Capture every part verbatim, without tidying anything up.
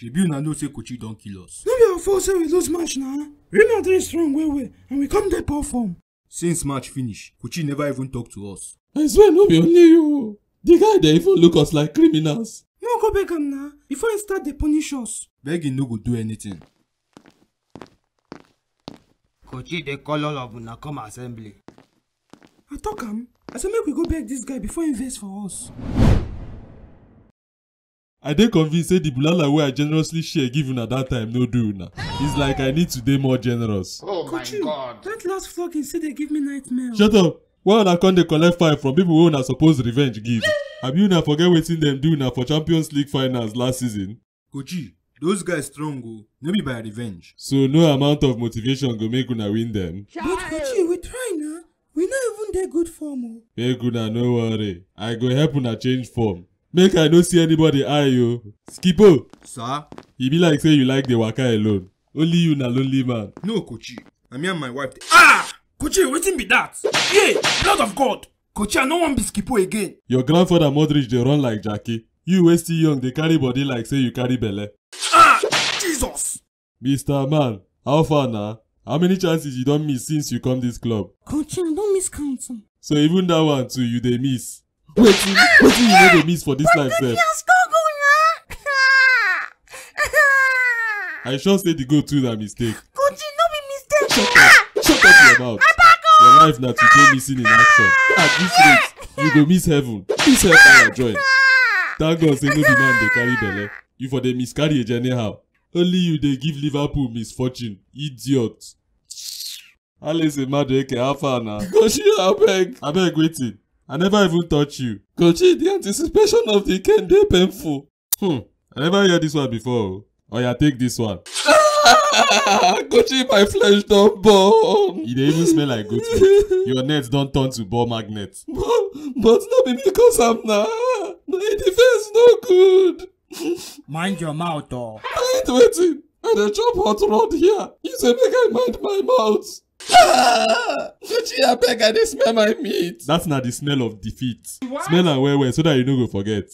Maybe una know say Kochi don kill us. No be our fault say we lose match na. Real Madrid strong well well and we come dey poor form. Since match finish, Kochi never even talk to us. I swear no be only you. The guy dey even look us like criminals. No go beg am na before he start dey punish us. Begging no go do anything. Kochi dey call all of una come assembly. I talk am. I say make we go beg this guy before he vex for us. I dey convinced say the bulala wey I generously share give una that time no do una. It's like I need to dey more generous. Oh my Kochi, God. That last flogging still dey give me nightmare. Shut up. Why una come dey collect fine from people wey una suppose revenge give? Abi una forget wetin dem do una for Champions League finals last season? Kochi, those guys strong o, no be by revenge. So no amount of motivation go make una win dem? But Kochi, we try na. We no even dey good form o. Make una no worry, I go help una change form. Make I no see anybody eye o. Skipo! Sir? E be like say you like dey waka alone. Only you na lonely man. No, Kochi. Na me and my wife dey. Ah! Kochi, wetin be that? Yay! Blood of God! Kochi, I no wan be Skipo again. Your grandfather Modric dey run like Jackie. You wey still young dey carry body like say you carry belle. Ah! Jesus! Mister Man, how far na? How many chances you don miss since you come this club? Kochi, I don miss count. So even that one too, you dey miss. Wetin, wetin you no dey miss for this life sef? I sure say the goal too na mistake. Kochi, no be mistake. Shut up! Shut up your mouth. Your life na to dey missing in action. At this rate, you go miss heaven. Miss hellfire join. Thank God say no be man dey carry belle. You for dey miscarriage anyhow. Only you dey give Liverpool misfortune. Idiot. Alison Madueke, how far na? Kochi, abeg. Abeg wetin? I never even touch you. Kochi, the anticipation of the game dey painful. Hmm. I never hear this one before o. Oya, take this one. Kochi, my flesh don burn. E dey even smell like goat meat. Your net don turn to ball magnet. But, but no be me cause am na. My defense no good. Mind your mouth o. Mind wetin? I dey chop hot rod here. You say make I mind my mouth. Ah! Kochi, abeg, I dey smell my meat. That na the smell of defeat. What? Smell am well well so that you no go forget.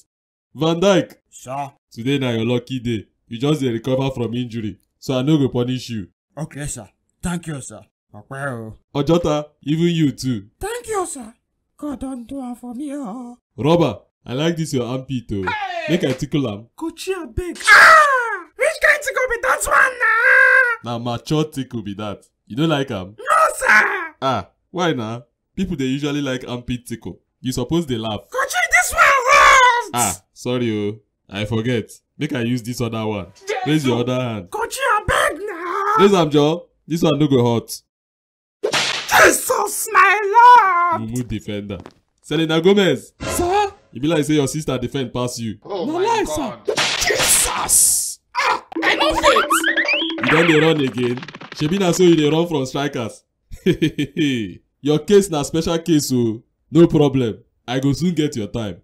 Van Dijk. Sir. Today na your lucky day. You just dey recover from injury, so I no go punish you. Okay, sir. Thank you, sir. Ope o. Ojota, even you too. Thank you, sir. God don do am for me o. Robber, I like this your armpit o. Make I tickle am. Kochi, abeg. Ah! Which kind tickle be that one na? Na mature tickle be that. You no like am? No, sir. Ah, why na? People dey usually like armpit tickle. You suppose dey laugh. Kochi, this one hot. Ah, sorry o. I forget. Make I use this other one. Raise your other hand. Kochi, abeg na. Raise am, Joe. This one no go hot. Jesus, my Lord. Mumu defender. Selena Gomez. Sir? E be like say your sister defend pass you. Oh my God. Jesus! Ah, I no fit. You don dey run again? Shebi na so you dey run from strikers. Your case na special case o. No problem. I go soon get your time.